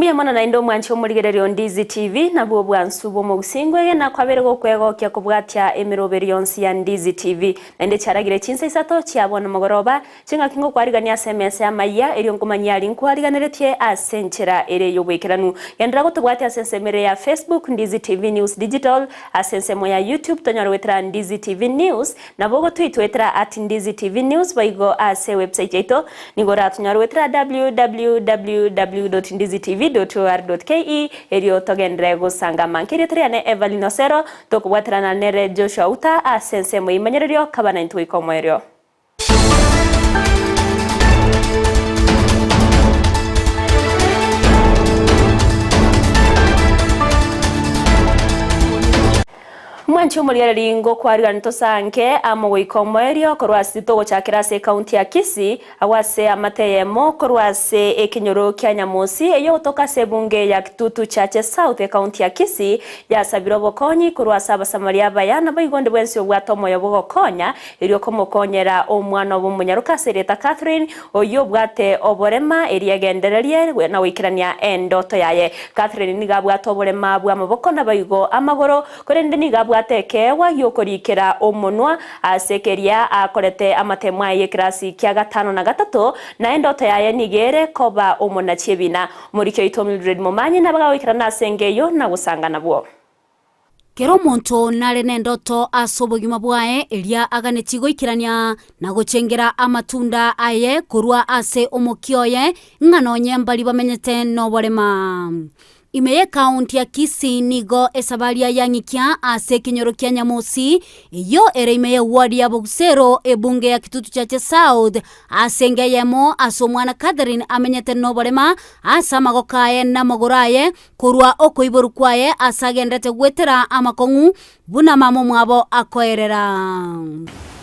Mbuya mono naende omwanche omorigereria o Ndizi TV, nabwo obwansu bw'omogusii ngwegena kwabere gokwegokia kobwatia emeroberi yonsi ya Ndizi TV. Naende chiaragire chinsa isato chia bono mogoroba, ching'aki ngokwarigania ase emesa y'amayia, erio nkomanyia aria nkwariganeretie ase enchera ere y'oboikeranu. Genderera gotobwatia ase ensemo ere ya Facebook, Ndizi TV News Digital, ase ensemo ya YouTube tonyore goetera Ndizi TV News, Nabo ogotwitwetera at Ndizi TV News boigo ase ewebsite yaito nigo oratonyore goetera www dot ndizi tv dot or dot ke erio togenderere gosangama. Nkerieta riane Evelyn Osero, tokobwaterana nere Joshua Uta ase ensemo y'eimanyererio, kaba naintwe goika omoerio. Mwanche omorigereria ngokwarigani tosanke amo goika omoerio korwa ase togochakera ase ekaunti ya Kisii, agwo ase amate eyemo korwa ase ekenyoro kia Nyamosi eyio gotoka ase ebunge ya Kitutu Chache South ekaunti ya Kisii yasabire obokonyi korwa ase Abasamaria abaya naboigo onde bwensi obwate omoyo bw'ogokonya erio komokonyera omwana obo omonyaroka ase erieta Catherine oyio obwate oborema erio egendererie na goikerania endoto yaye. Catherine nigo abwate oborema bw'amaboko naboigo amagoro Korende nigo abwate ekeegwa gi'okorikera omonwa ase keria akorete amatemo aye y'ekerasi kia gatano na gatato, na endoto yaye nigo ere koba omonachi ebina. Omoriki oito Mildred Momanyi nabagagoikerana ase enga eyio na gosanga nabwo. Kera omonto nare nendoto ase obogima bwaye eria aganetie goikerania na gochengera amatunda aye korwa ase omokia oye, ng'a nonye mbaria bamenyete noborema. Ime y'ekaunti ya Kisii nigo esabaria yang'ikia ase ekenyoro kia Nyamosi, eyio ere ime y'eward ya Bogusero, ebunge ya Kitutu Chache South, ase enga eyemo ase omwana Catherine amenyete noborema ase amagoko aye na amagoro aye korwa okoiborwa kwaye ase agenderete goetera amakong'u buna mama omwabo akoerera.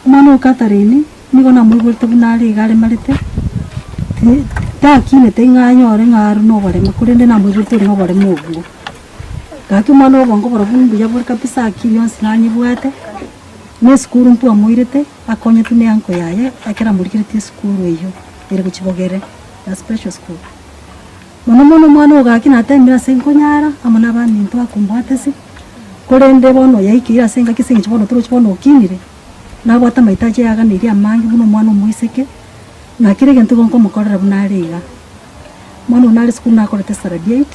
Omwana o Catherine nigo namoigorete buna are iga aremarete, takinete ng'a anyore ng'a are noborema, korende namoigorete ore noborema obwo. Gaki omwana obongo borobwo mbuya bore kabisa akili yonsi nanyebwate, na esukuru ntwamoirete, akonyetwe ne uncle yaye ekero amorigeretie esukuru eyio ere gochia bogere ya special school. Mono mono omwana oyo gaki natemire ase nkonyara amo na abaminto akombwatesi, korende bono yaikeire ase engaki ase eng'encho bono torochi bono okinire, nabwate amaitaji ayaganeirie amange buna omwana omoiseke, na kera egento igo nkomokorera buna are iga. Omwana oyo nare sukuru nakorete standard eight,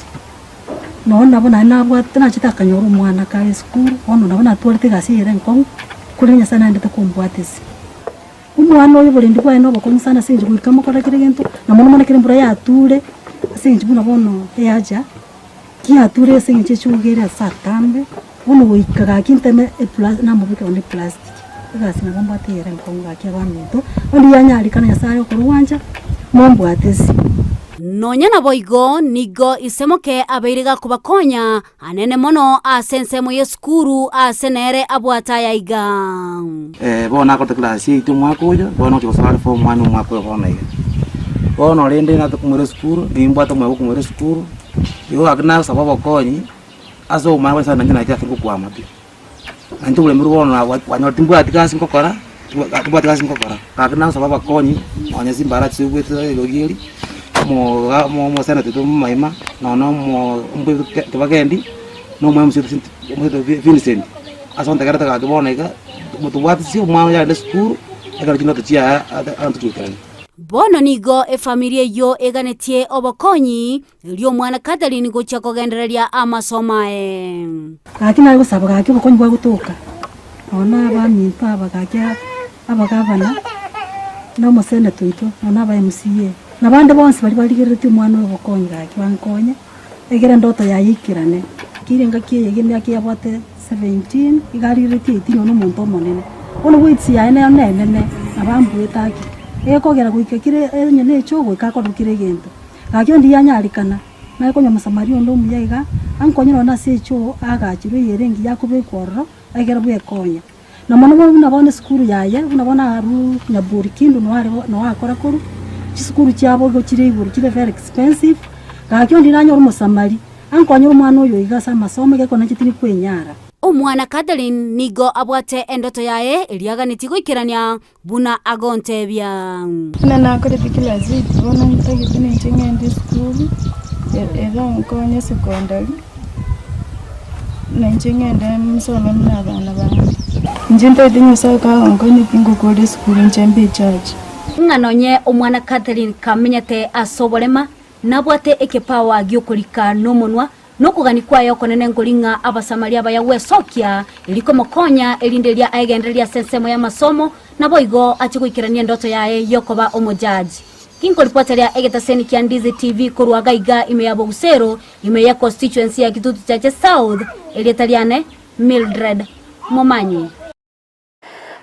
nonya nabo naende nabwate nachete akanyora omwana kare esukuru, bono nabo natwarete egasi eye ere enkong'u, korende Nyasaye naendete kombwatesi. Omwana oyo oborendi bwaye nobokong'u sana ase eng'encho goika mokore kera egento, na mono mono ekero embura yature, ase eng'encho buna bono eacha, ki yature ase eng'encho echuga ere ase atambe, bono goika gaki nteme epla namobeka onde eplastic, egasi nabo mbwate eyere enkong'u gaki abaminto, onde yanyarekana Nyasaye okorwancha, mombwate ase. Nonya naboigo, nigo ise moke abeire gakobakonya Anene mono ase ensemo y'esukuru aase nere abwate aya iga. Bono nakorete class eight omwaka oyo, bono ngochia gosoa are form one omwaka oyo bono iga. Bono rende natoke komoira esukuru, nimbwate omoyo bwa okomoira esukuru, igo gaki nasaba obokonyi, ase obomani bwa Nyasaye nainche nache ase ngokwama pi. Nainche oboremi bono nabwate kwanyora timbwati gasi ngokora, timbwati gasi ngokora, gaki nasaba abakonyi, nonye chimbara chiigwete eriogi eri, omoga omoseneta oito omomaima, nonya omo kibagendi, na omo MC oito Vincent, ase ontegerete gaki bono iga, motobwatisi omwana oyo agende esukuru, ekero chindoto chiaye abanto chigoikerania. Bono nigo efamiri eyio eganetie obokonyi, Erio omwana Catherine gochia kogendereria amasomo aye. Gaki nare gosaba gaki obokonyi bwa gotoka nonya na abaminto aba gaki abagavana na omoseneta oito nonya na aba MCA na bande bonsi baria barigereretie omwana oyo obokonyi gaki bankonye egere endoto yaye eikerane. Kera engaki eye iga emiaka yabwate 17 iga arigereretie eighteen nonya omonto omonene. Bono weights yaye nero nenene nabo ambuete ake, egekogera goika kere onye na echoo goika akorwe kera egento. Gaki onde yanyarekana, naye konya Omosamaria onde omuya iga, ankonye nonya nase echoo aagachirwe eyere engiya akobekwa ororo, egere bwekonya. Na mono mono buna bono esukuru yaye, buna bono aruu Nyaburi Kindu noo are noo akora korwa, chisukuru chiabo igo chire igoro chire very expensive, gaki onde nanyore Omosamari, ankonyere omwana oyo iga ase amasomo egekone inche tindi kwenyara. Omwana Catherine nigo abwate endoto yaye eria aganetie goikerania Buna agontebia. Buna nakorete kila seat, bono ntagete ninche ng'ende esukuru, Era nkonye secondary na nchingende msome mna abana bange njinta idinyo saka nkonye pingo kode school nchembe church ng'anonye omwana Catherine kamenyete asoborema nabwate ekepawa giokorika nomonwa nokugani kwayo konene ngoringa abasamaria bayawesokia iliko mokonya elindelia aegendelia sensemo ya masomo naboigo achikuikirania ndoto yae yokoba omojaji kinko ripota egetaseni kia Ndizi TV korwa gaiga ime ya Bogusero ime ya constituency ya Kitutu Chache South elietaliane Mildred Momanyi.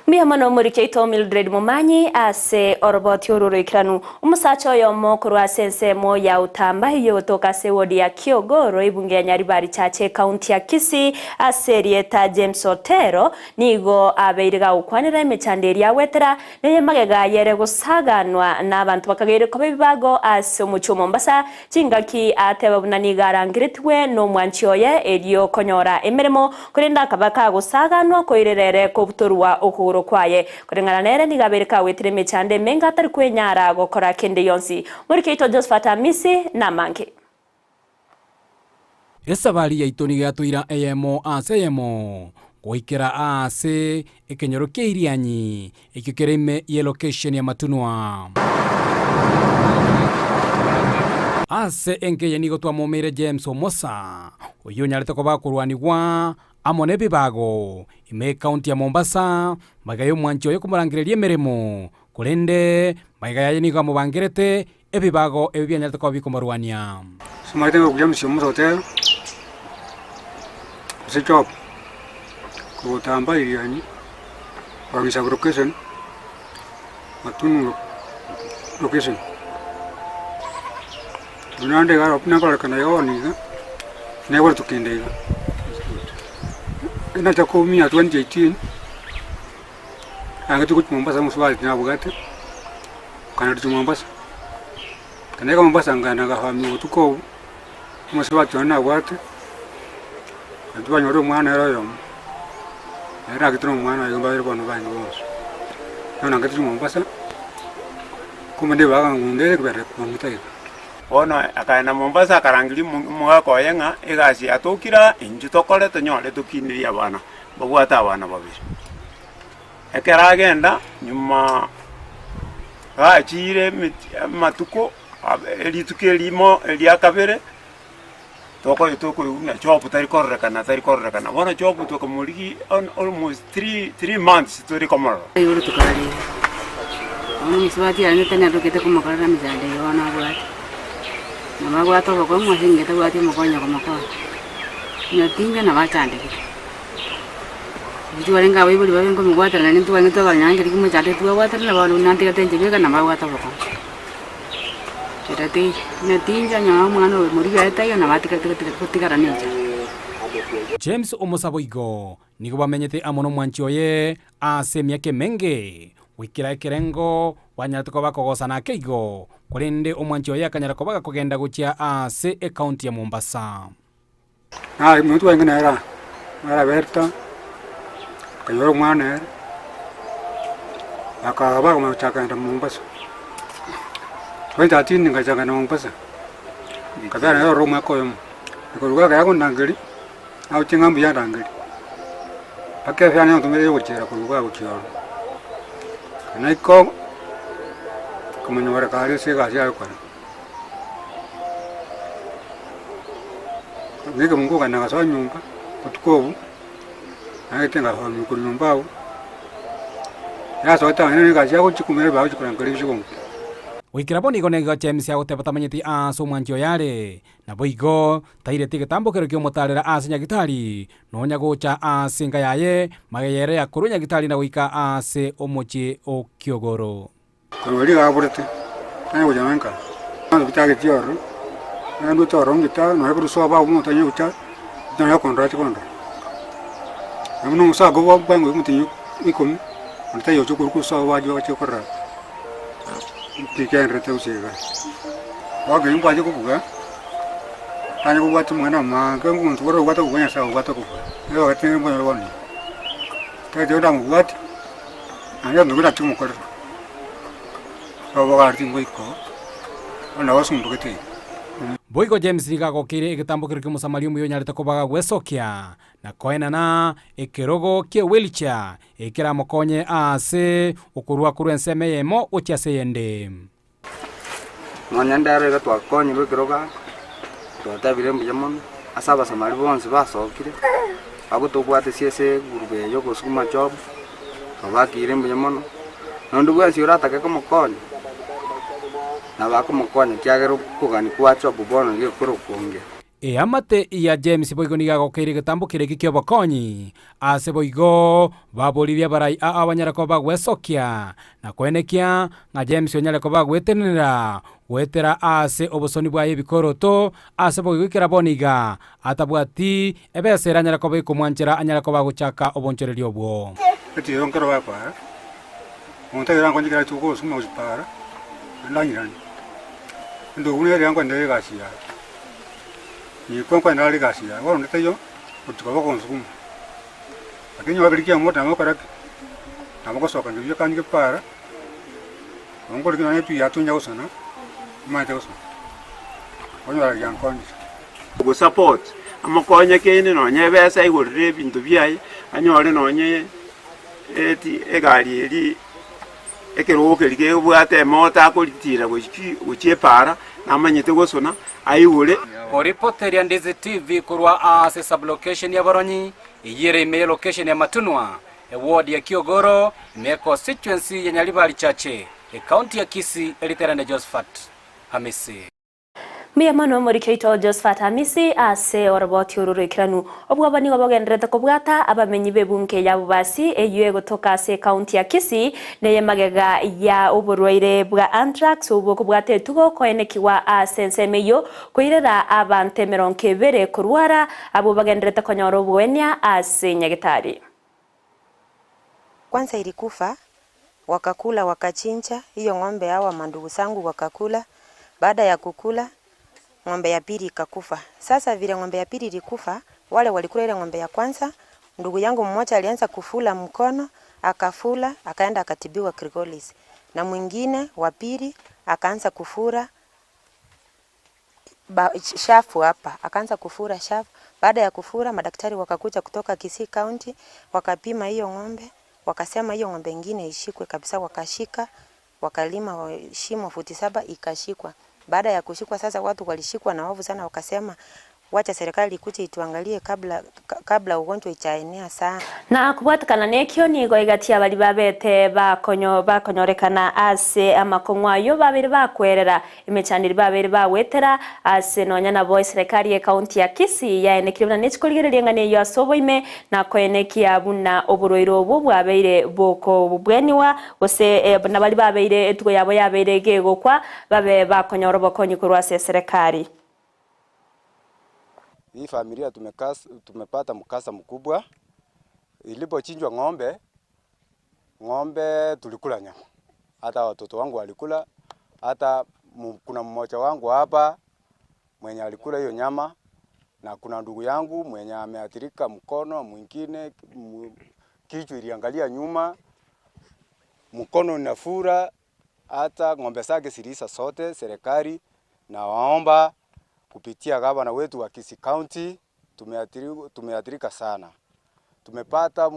Mbihamano murikeito Mildred Momanyi ase oroboti ororoikiranu umusacha oyo mokorwa ase ensemo ya utamba iyo gotoka ase wodi ya Kiogoro ibunge ya Nyaribari Chache county ya Kisii ase rieta James Otero nigo abeire gagokwanera emechando eria agwetera neye magega yere gosaganwa na abantu bakageire koba ebibago ase omochie o Mombasa chingaki ateba buna nigo arangeretwe na omwanchi oye erio konyora emeremo korende akaba kagosaganwa koirerere kobutorwa okogoro kwaye kurengana nere nigabereka wetire mechande menga atari kwenyara gokora kende yonsi murikeito Josephat Amisi na manke esabari yaito nigatwira eyemo ase eyemo goikera ase ekenyoro kia Irianyi ekio kereme ye location ya Matunwa ase enkeye nigo twamomere James Omosa oyo nyarete kobakorwanigwa amo nebibago ime county ya Mombasa magayo mwancho yo kumurangireria emeremo kurende magayo nigo amubangirete ebibago ebi byanyarete ko bikomarwania sumarite ko James Omosa hotel se chop kutamba Irianyi wangisa location Matunu location tunande gara opna kala kana yoni ga never tukinde ga na takomia 2018 anga tuku Mombasa muswali na bugate kana tu Mombasa kana ka Mombasa ngana ga fami tuko muswali na bugate atwanya ro mwana ro era kitro mwana yo ba ro no ba ngos na nga tu Mombasa kumende baga ngunde kubere kumita ono akaenda Mombasa akarangiri mugako oye ng'a egasi atukira inchu tokore tonyore tukiniria abana babwate abana babiri ekero agenda nyuma gachire matuko erituko erimo eria kabere tokoyo chopu tari kororekana bono chopu tokomorigi almost 3 months turi komoro yoro tukari ono miswati anete narukete komokorera mizande yona bwate namagwato bokomwa singete bwati mokonya komoko nyatinga na bachandikite bitwarenga baibuli babengo mugwatana nintu wange twabanyangiri kimwe chande twagwatana bantu nantigatenje beka namagwata boko terati nyatinga nya mwana we muri gaetayo na batika ninja James Omosaboigo nigo bamenyete amono mwanchi oye ase miake menge wikira ekerengo wanyarete ko bakogosana keigo kurende omwanchi oye akanyara ko bagakogenda gochia ase ecounty ya Mombasa na muntu wange nera mara Berta kayoro mwana akaba kumachaka Mombasa 2013 ngachaka na Mombasa kabera yo roma koyo ikoruga kaya kondangeli au chingambu ya ndangeli akefyana ntumere yokuchera kuruga kuchioro naiko kumanyora kare se gasi ayo kora ngeke mungu kana kasoa nyumba kutukobu naitenga fa nyumba au yasota ene gasi yako chikumere bawo chikurangeli chikongo Wikira bonigo nego James agoteba tamanyeti ase omwanchi oyare naboigo tairete egetambo kero kia omotarera ase nyagitari nonya gocha ase enka yaye mageyere akorwa nyagitari na goika ase omochie o Kiogoro korweri gaborete tanya gojanka na bitage tioro na ndo toro ngita no hekuru so ba mo tanya gocha tanya kondra chikondra namuno musago wa bango mutinyu ikomi ontayo chukuru so wa jo chikora tikenrete usiga wage imba chikubuga tanya kubwati mwana mange nguntu boro gwata kugonya sa gwata kubuga yo gatenge mwana woni taje oda mubwati anya ndugura chumukorera abo garti ngoiko ona wasumbugete. Boigo James nigagokeire egitambukiro kia omosamari omuya onyarete kobaga gwesokia na koenana ekerogo kia wheelchair ekeramokonye ase okorwa korwa ensemo eyemo gochia ase eyende. Nonya ndero iga twakonyirwe ekerogo twatabire mbuya mono ase abasamari bonsi basokire abo tobwate ase egurube eyo gosukuma job twabakire mbuya mono nondu bwensi oratake komokonya nabakomokonya kiagera okogani kwa job bono gekoro konge. Eamate ya James boigo nigagokeire gitambukire eki kia obokonyi ase boigo baboririe abarai abanyara koba gwesokia na koenekia ng'a James onyare koba gwetenera gwetera ase obosoni bwaye ebikoroto ase boigo ekera boniga atabwati ebesera anyara koba ekomwanchera anyara koba gochaka obonchereri obwo. Etiro nkero bapara omonto ankonyekera tukosuma gosipara ndanyirani ndobunere ankwendere egasi yaye nikwankwanera egasi yaye bono ndeteyo otuka bakonsukuma lakini babirikia omoto namokoraki namogosoka ngibio kanyige para onkoriki nane yatunya gosona maete gosona onyora giankonyire Ogosupport amokonye kende nonye ebesa igorire ebinto biaye anyore nonye eti egari eri ekerogo keri kebwate emota akoritira gochia epara namanyete gosona aigure. Koripoteria Ndizi TV korwa ase sublocation ya Boronyi iyere ime location ya Matunwa eward ya Kiogoro ime constituency ya Nyaribari Chache e county ya Kisii eliterane Josephat Hamisi. Miyamano omorikeito Josephat Hamisi ase oroboti ororoikeranu obwaba nigo bogenderete kobwata abamenyi b'ebunke ya Bobasi eywo egotoka ase county ya Kisii neye magega ya oborwaire bwa anthrax obwo kobwata etugo koenekiwa ase ensemo eyo koirera abantu emerongo ebere korwara abo bagenderete konyora obwenia ase nyagetari. Kwanza ilikufa wakakula wakachinja hiyo ng'ombe, hawa mandugu zangu wakakula. Baada ya kukula ng'ombe ya pili ikakufa. Sasa vile ng'ombe ya pili ilikufa, wale walikula ile ng'ombe ya kwanza, ndugu yangu mmoja alianza kufula mkono, akafula, akaenda akatibiwa Krigolis. Na mwingine wa pili akaanza kufura shafu hapa, akaanza kufura shafu. Baada ya kufura, madaktari wakakuja kutoka Kisii County, wakapima hiyo ng'ombe, wakasema hiyo ng'ombe nyingine ishikwe kabisa, wakashika, wakalima shimo futi 7 ikashikwa. Baada ya kushikwa sasa watu walishikwa na hofu sana, wakasema wacha serikali ikuje ituangalie kabla ugonjwa ichaenea sana. Na kubwatikana nekio nigo igatia bali babete bakonyorekana ase amakong'wayo babiri bakwerera emechaniri babiri bawetera ase nonya nabo serikali ya county ya Kisii yaenekire buna nechikorigereria ng'ana eyo ase oboime na koenekia buna oborwaire obwo bwabeire boko bweniwa gose na bali babeire etugo yabo yabeire gegokwa babe bakonyora obokonyi korwa ase serikali. Hii familia tumepata mkasa mkubwa. Ilipochinjwa ng'ombe tulikula nyama. Hata watoto wangu walikula, hata kuna mmoja wangu hapa mwenye alikula hiyo nyama, na kuna ndugu yangu mwenye ameathirika mkono, mwingine kichwa iliangalia nyuma, mkono unafura, hata ng'ombe zake ziliisha sote. Serikali na waomba kupitia gavana wetu wa Kisii County, tumeathirika sana. Tumepata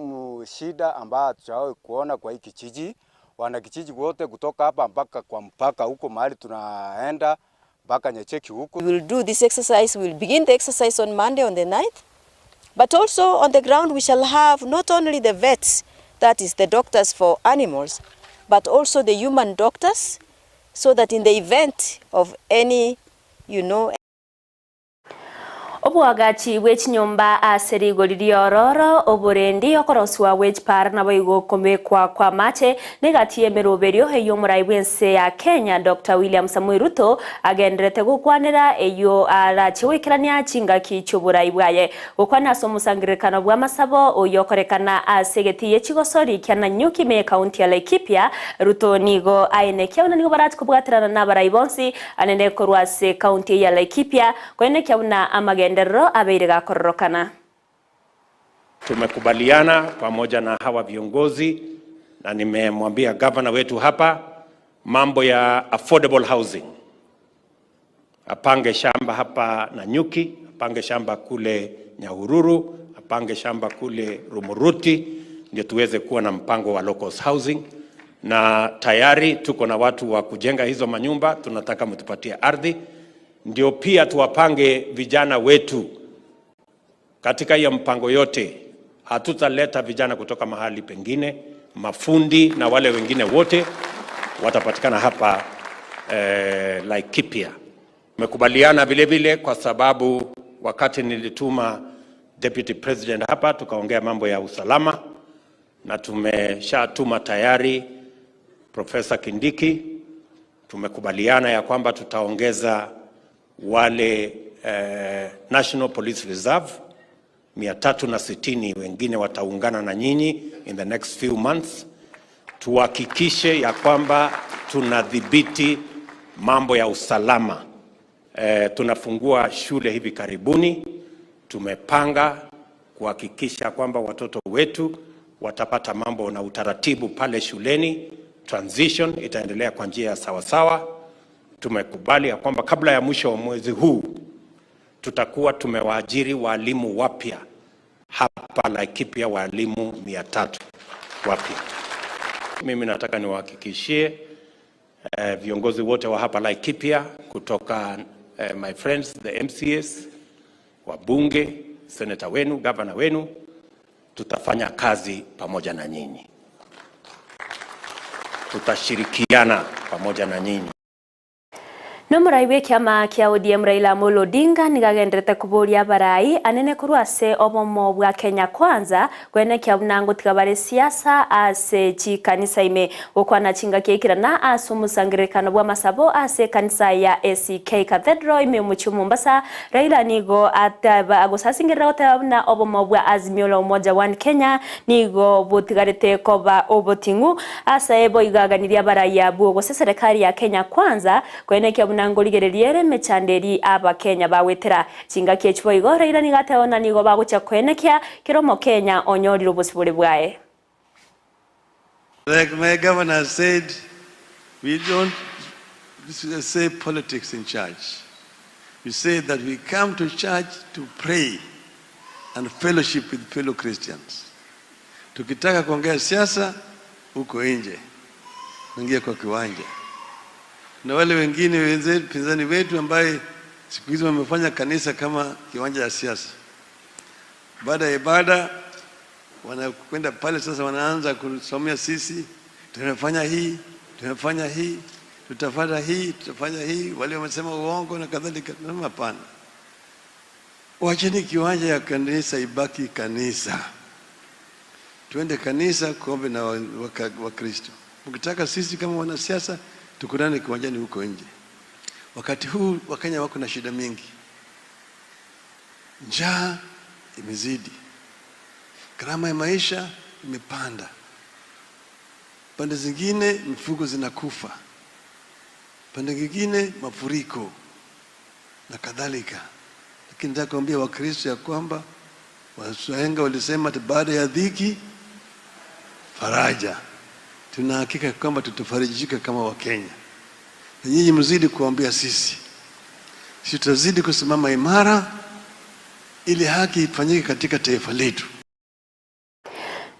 shida ambayo hatujawahi kuona kwa hiki kijiji. Wana kijiji wote kutoka hapa mpaka kwa mpaka huko mahali tunaenda mpaka Nyecheki huko. We will do this exercise, we will begin the exercise on Monday on the 9th. But also on the ground we shall have not only the vets, that is the doctors for animals, but also the human doctors, so that in the event of any, you know, Obwagachi bw'echinyomba ase rigori riororo oborendi okoroswa bw'echipara nabo igokomekwa kwa mache negati emeroberio eyo omorai bw'ense ya Kenya Dr. William Samoei Ruto agenderete gokwanera eyo arachiwekerania chingaki ch'oborai bwaye gokwana ase omosangererekano bw'amasabo oyo okorekana ase egeti y'echigosori kia Nanyuki me county ya Laikipia. Ruto nigo aenekia buna nigo barachikobwaterana n'abarai bonsi anene korwa ase county ya Laikipia koenekia buna amagende abeire gakororokana. Tumekubaliana pamoja na hawa viongozi na nimemwambia governor wetu hapa mambo ya affordable housing. Apange shamba hapa Nanyuki, apange shamba kule Nyahururu, apange shamba kule Rumuruti, ndio tuweze kuwa na mpango wa local housing. Na tayari tuko na watu wa kujenga hizo manyumba, tunataka mtupatie ardhi, ndio pia tuwapange vijana wetu katika hiyo mpango yote. Hatutaleta vijana kutoka mahali pengine, mafundi na wale wengine wote watapatikana hapa Laikipia. Tumekubaliana vile vile kwa sababu wakati nilituma Deputy President hapa tukaongea mambo ya usalama na tumeshatuma tayari Profesa Kindiki. Tumekubaliana ya kwamba tutaongeza wale National Police Reserve 360, wengine wataungana na nyinyi in the next few months, tuhakikishe ya kwamba tunadhibiti mambo ya usalama. Tunafungua shule hivi karibuni. Tumepanga kuhakikisha kwamba watoto wetu watapata mambo na utaratibu pale shuleni. Transition itaendelea kwa njia ya sawasawa. Tumekubali ya kwamba kabla ya mwisho wa mwezi huu tutakuwa tumewaajiri walimu wapya hapa Laikipia, walimu 300 wapya. Mimi nataka niwahakikishie viongozi wote wa hapa Laikipia kutoka my friends the MCAs, wabunge, seneta wenu, gavana wenu, tutafanya kazi pamoja na nyinyi, tutashirikiana pamoja na nyinyi. No murai bwe kiama kia ODM Raila Amolo Odinga nigagenderete kuburia barai anene korwa ase obomo bwa Kenya Kwanza kwene kia bunango tigabare siasa ase chikanisa ime gokwana chinga kiikirana ase omosangererekano bwa masabo ase kanisa ya ACK Cathedral ime omochi Mombasa. Raila nigo ataba agosasingerera goteba buna obomo bwa Azimio la Umoja One Kenya nigo botigarete koba oboting'u ase ebo igaganiria barai abwo gose serikali ya Kenya Kwanza kwene kia nangorigereriere mechanderi aba Kenya bawetera chinga kiechwo igo Raila nigateona nigo bagocha kwenekia kiromo Kenya onyorire obosibore bwaye. Like my governor said, we don't say politics in church. We say that we come to church to pray and fellowship with fellow Christians. Tukitaka kuongea siasa huko nje, ingia kwa kiwanja. Na wale wengine wenzetu pinzani wetu ambaye siku hizi wamefanya kanisa kama kiwanja ya siasa. Baada ya ibada wanakwenda pale sasa, wanaanza kusomea sisi tumefanya hii, tumefanya hii, tutafanya hii, tutafanya hii, wale wamesema uongo na kadhalika. Nasema hapana, wacheni kiwanja ya kanisa ibaki kanisa. Tuende kanisa kuombe na Wakristo. Mkitaka sisi kama wanasiasa tukutane kiwanjani huko nje. Wakati huu Wakenya wako na shida mingi. Njaa imezidi, gharama ya maisha imepanda, pande zingine mifugo zinakufa, pande nyingine mafuriko na kadhalika. Lakini nataka kuambia Wakristo ya kwamba wahenga walisema baada ya dhiki faraja. Tuna hakika kwamba tutafarijika kama Wakenya. Na nyinyi mzidi kuambia sisi, sisi tutazidi kusimama imara ili haki ifanyike katika taifa letu.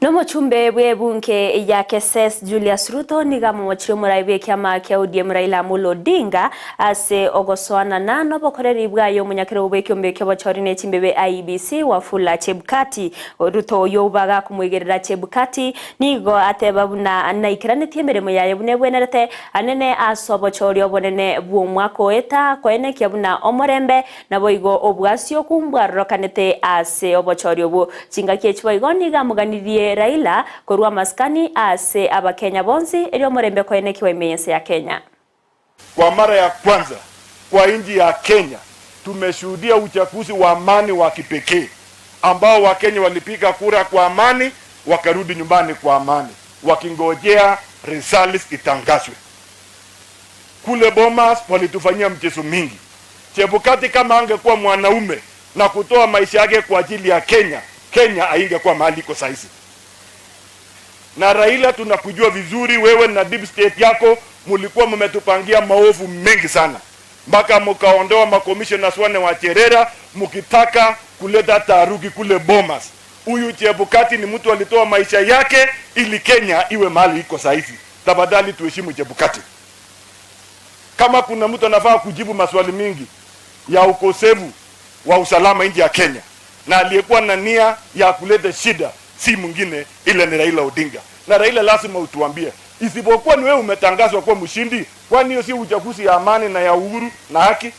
Nomo chumbe bwe bunke ya Keses Julius Ruto nigamomochire omorai bwe kiama kia ODM Raila Amolo Odinga ase ogosoana na nobokoreri bwayo omunyakero bwe kiombe kia bochori ne chimbebe IEBC Wafula Chebukati. Ruto oyo baga kumwigerera Chebukati nigo ateba buna naikiranetie emeremo yaye bune bwenerete anene ase obochori obonene bw'omwaka oeta koenekia buna omorembe nabo igo obwasio kumbwarorokanete ase obochori obwo chingaki echi igo nigamuganirie Raila korwa maskani ase abakenya bonsi elio murembe koenekiwa imense ya Kenya. Kwa mara ya kwanza kwa nchi ya Kenya tumeshuhudia uchaguzi wa amani wa kipekee ambao Wakenya walipiga kura kwa amani, wakarudi nyumbani kwa amani wakingojea results itangazwe. Kule Bomas walitufanyia mchezo mingi. Chebukati kama angekuwa mwanaume na kutoa maisha yake kwa ajili ya Kenya, Kenya haingekuwa mahali iko saizi. Na Raila tunakujua vizuri, wewe na deep state yako mulikuwa mmetupangia maovu mengi sana. mpaka mkaondoa makomishona wane wa Cherera, mkitaka kuleta taharuki kule Bomas. Huyu Chebukati ni mtu alitoa maisha yake ili Kenya iwe mahali iko saizi. Tafadhali tuheshimu Chebukati. Kama kuna mtu anafaa kujibu maswali mingi ya ukosefu wa usalama nchi ya Kenya na aliyekuwa na nia ya kuleta shida si mwingine ila ni Raila Odinga. Na Raila lazima utuambie, isipokuwa ni wewe umetangazwa kuwa mshindi, kwani hiyo si uchaguzi ya amani na ya uhuru na haki?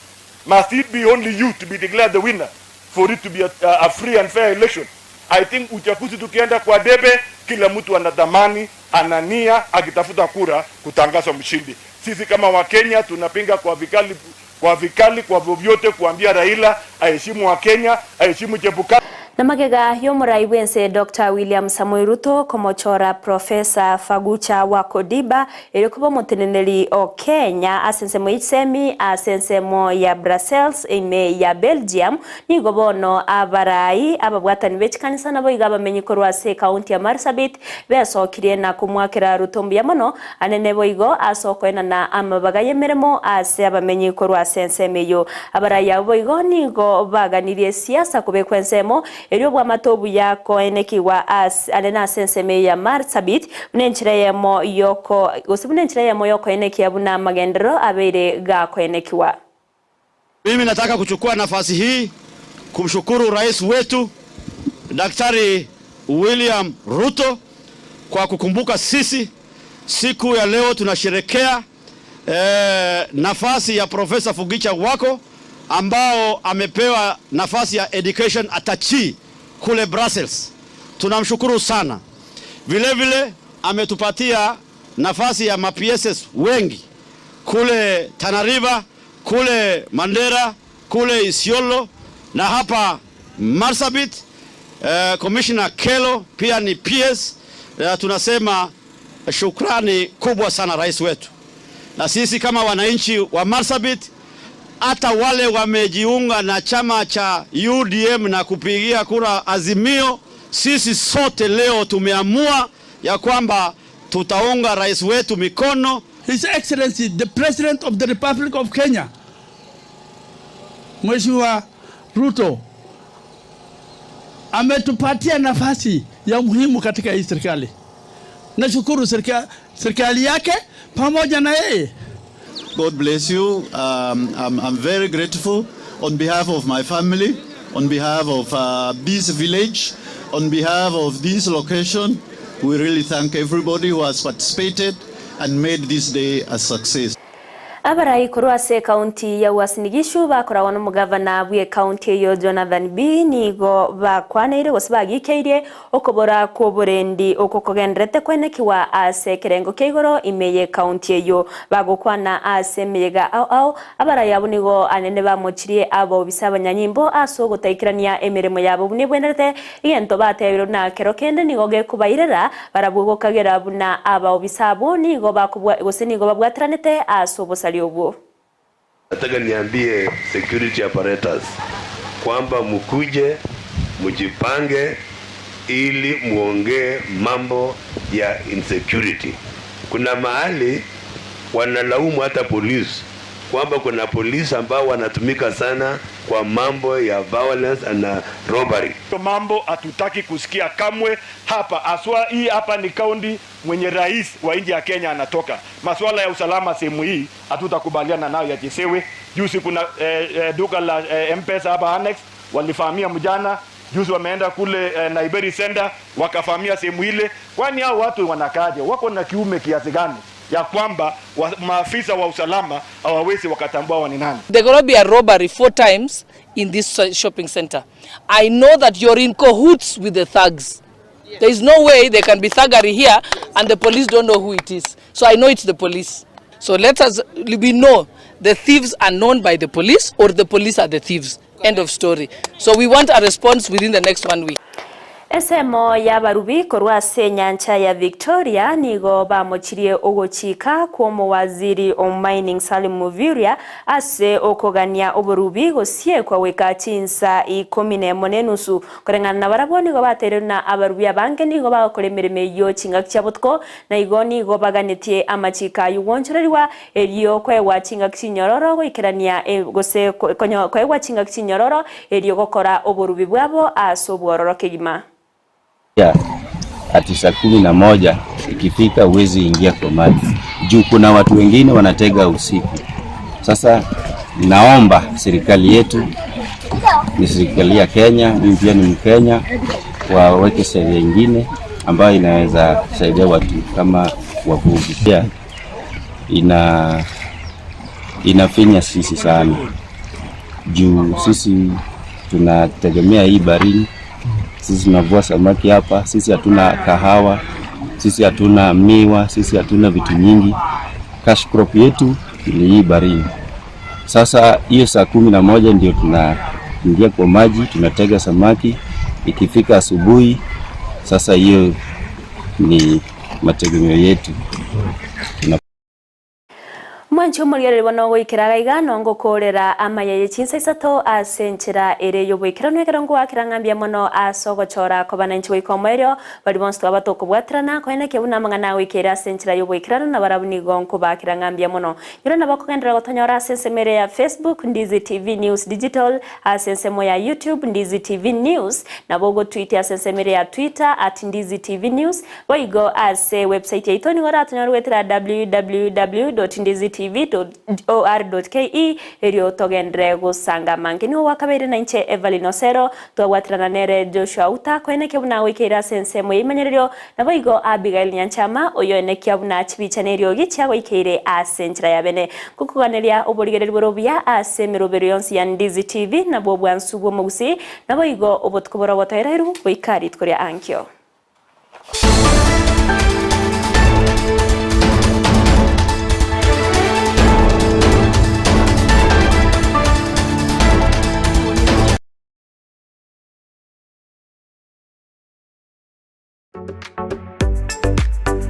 Must it be only you to be declared the winner for it to be a free and fair election? I think uchaguzi tukienda kwa debe, kila mtu anatamani, ana nia akitafuta kura kutangazwa mshindi. Sisi kama Wakenya tunapinga kwa vikali, kwa vikali, kwa vyovyote kuambia Raila aheshimu Wakenya, aheshimu Chebukati. Na magega yomurai bwense Dr. William Samoei Ruto komochora Professor Fagucha wa Kodiba eri kuba omoteneneri o Kenya ase ensemo isemi ase ensemo ya Brussels ime ya Belgium nigo bono abarai ababwatani bechikanisa nabo iga bamenyi korwa ase county ya Marsabit besokirie na kumwakira Ruto mbuya mono anene boigo asokoena na amabaga yemeremo ase abamenyi korwa ase ensemo eyo abarai abo boigo nigo baganirie siasa kubekwa ensemo eryo bwamatobu yako enekiwa as anena senseme ya Marsabit bunenchira yemo yoko gose bunenchira yemo yoko enekia buna magendero abeire gako enekiwa. Mimi nataka kuchukua nafasi hii kumshukuru rais wetu Daktari William Ruto kwa kukumbuka sisi. Siku ya leo tunasherekea nafasi ya Profesa Fugicha Wako ambao amepewa nafasi ya education attaché kule Brussels. Tunamshukuru sana. Vile vile ametupatia nafasi ya ma-PSs wengi kule Tana River, kule Mandera, kule Isiolo na hapa Marsabit. Commissioner Kelo pia ni PS. Tunasema shukrani kubwa sana rais wetu. Na sisi kama wananchi wa Marsabit, hata wale wamejiunga na chama cha UDM na kupigia kura Azimio, sisi sote leo tumeamua ya kwamba tutaunga rais wetu mikono. His Excellency the President of the Republic of Kenya, Mheshimiwa Ruto, ametupatia nafasi ya muhimu katika hii serikali. Nashukuru serikali yake pamoja na yeye. God bless you. I'm very grateful on behalf of my family, on behalf of this village, on behalf of this location. We really thank everybody who has participated and made this day a success. Abarai korwa ase county ya Uasin Gishu bakoragwo na mugavana bwe county eyo Jonathan B nigo bakwaneire gose bagikeirie okobora kwoborendi oko kogenderete kwenekiwa ase ekerengo kia igoro ime ye county eyo bagokwana ase emeyega ao ao abarai abo nigo anene bamochirie abo bisa abanyanyimbo ase ogotaikirania emeremo yabo buna ebwenerete egento batebire buna kero kende nigo gekubairera barabwo gokagera buna abaobisa abo nigo bakobwa gose nigo babwatiranete ase obosari. Nataka niambie security apparatus kwamba mkuje mjipange ili muongee mambo ya insecurity. Kuna mahali wanalaumu hata polisi kwamba kuna polisi ambao wanatumika sana kwa mambo ya violence and robbery. Mambo hatutaki kusikia kamwe hapa. Aswa hii hapa ni kaunti mwenye rais wa nchi ya Kenya anatoka. Masuala ya usalama sehemu hii hatutakubaliana nayo yachezewe. Juzi kuna duka la M-Pesa hapa Annex walifahamia mjana. Juzi wameenda kule Naiberi Center wakafahamia sehemu ile. Kwani hao watu wanakaje? Wako na kiume kiasi gani ya kwamba maafisa wa usalama hawawezi wakatambua ni nani? There gonna be a robbery 4 times in this shopping center. I know that you're in cahoots with the thugs. There is no way there can be thuggery here and the police don't know who it is. So I know it's the police. So let us, we know the thieves are known by the police or the police are the thieves. End of story. So we want a response within the next 1 week. Esemo y'abarubi korwa ase enyancha ya Victoria nigo bamochirie ogochika kw'omowaziri o mining Salim Mvurya ase okogania oborubi gosiekwa goika chinsa 11:30 koreng'ana na barabwo nigo bateire na abarubi abange nigo bagokora emeremo eyio chingaki chia botuko na igo nigo baganetie amachika aywo gwonchorerwa erio koegwa chingaki chinyororo goikerania gose koegwa chingaki chinyororo erio gokora oborubi bwabo ase obwororo kegima. Ati saa 11 ikifika huwezi ingia kwa maji juu kuna watu wengine wanatega usiku. Sasa naomba serikali yetu, ni serikali ya Kenya, mimi pia ni Mkenya, waweke sheria ingine ambayo inaweza saidia watu kama wavuvi. Pia inafinya sisi sana juu sisi tunategemea hii baharini. Sisi tunavua samaki hapa, sisi hatuna kahawa, sisi hatuna miwa, sisi hatuna vitu nyingi. Cash crop yetu ni hii baharini. Sasa hiyo saa 11 ndio tunaingia kwa maji, tunatega samaki. Ikifika asubuhi, sasa hiyo ni mategemeo yetu. Mwanchi omorigereri bono goikera gaiga nongokorera amayeye chinsa isato ase enchera ere yoboikeranu ekero ngowakera ng'ambia mono ase ogochora koba nanchi goika omoerio bari bonsi twaba tokobwaterana koenekia buna amang'ana agoikera ase enchera yoboikeranu na barabwo nigo nkobakera ng'ambia mono nyoro nabo kogenderera gotonyora ase ensemo ere ya Facebook Ndizi TV News Digital ase ensemo ya YouTube Ndizi TV News nabo ogotwit ase ensemo ere ya Twitter at Ndizi TV News boigo ase website yaito nigo oratonyora goetera www.ndizitv.or.ke erio togendere gosanga mangi nigo gwakabeire na inche Evelyn Osero twagwatirana nere Joshua Uta koenekia buna goikeire ase ensemo yaimanyererio nabo igo Abigail Nyanchama oyo enekia buna chibicha neriogi chiagoikeire ase enchera ya bene gokoganeria oborigereri boro buya ase emerobero yonsi ya Ndizi TV nabwo bwansu bw'omogusi nabo igo obotuko boro botoereru goika rituko ria ankio.